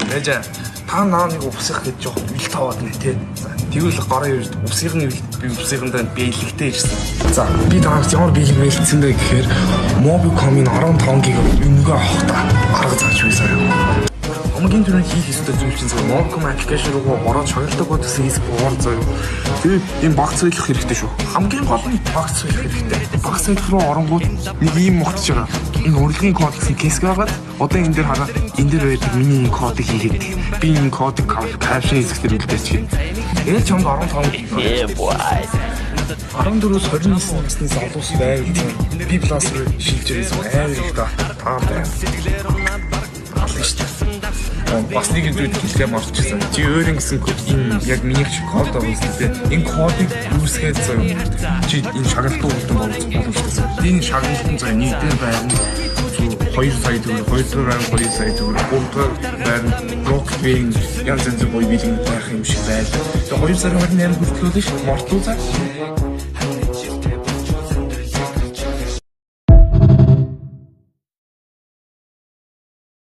Ээжээ, та наа нэг увсах гэж жоох үл таваад нэ те. За, тэгвэл гараа ирж увсынхын үйл би увсынхандаа бэлэгтэй ирсэн. За, би танаас ямар бэлэг бэлдсэн бэ гэхээр Mobicom-ын 15 ГБ үнэгээ авах та арга зааж би сая. Хамгийн түрүүнд хийх ёстой зүйл чинь зөв Mobicom application руу ороод шагналтай код гэсэн хэсэг буур заяа. Тэгээд энэ багц солих хэрэгтэй шүү. Хамгийн гол нь багц солих хэрэгтэй. Багц солих руу оронгууд нэг ийм мөгтөж байгаа. Энэ урилгын код гэсэн хэсэг байгаад одоо энэ дээр хараа, энэ дээр байдаг миний энэ кодыг хийгээд би энэ кодыг caption хэсэг дээр үлдээчих. Тэгээд чамд 15 Yeah, boy. 14-өөс 29 насны залуус байвал B plus руу шилжиж ирсэн амар их та таам байна. Ална шүү дээ. Бас нэг зүйл хэлэхээ мартчихсан. Чи өөр ингэсэн энэ яг миний шиг код байгаа юм дээ. Энэ кодыг үүсгээд заяа. Чи энэ шагналтан үлдэн боломжтой. Энэ шагналтан заяа нийтээр байрна 2 сая төгрөг, 2 дугаар байрна 2 сая төгрөг, 3 дугаар байрна Rock Band янз янзын гоё бэлэг байх юм шиг байлаа. Тэгээ 2 сарын 28 хүртэл л шүү. Мартуу за.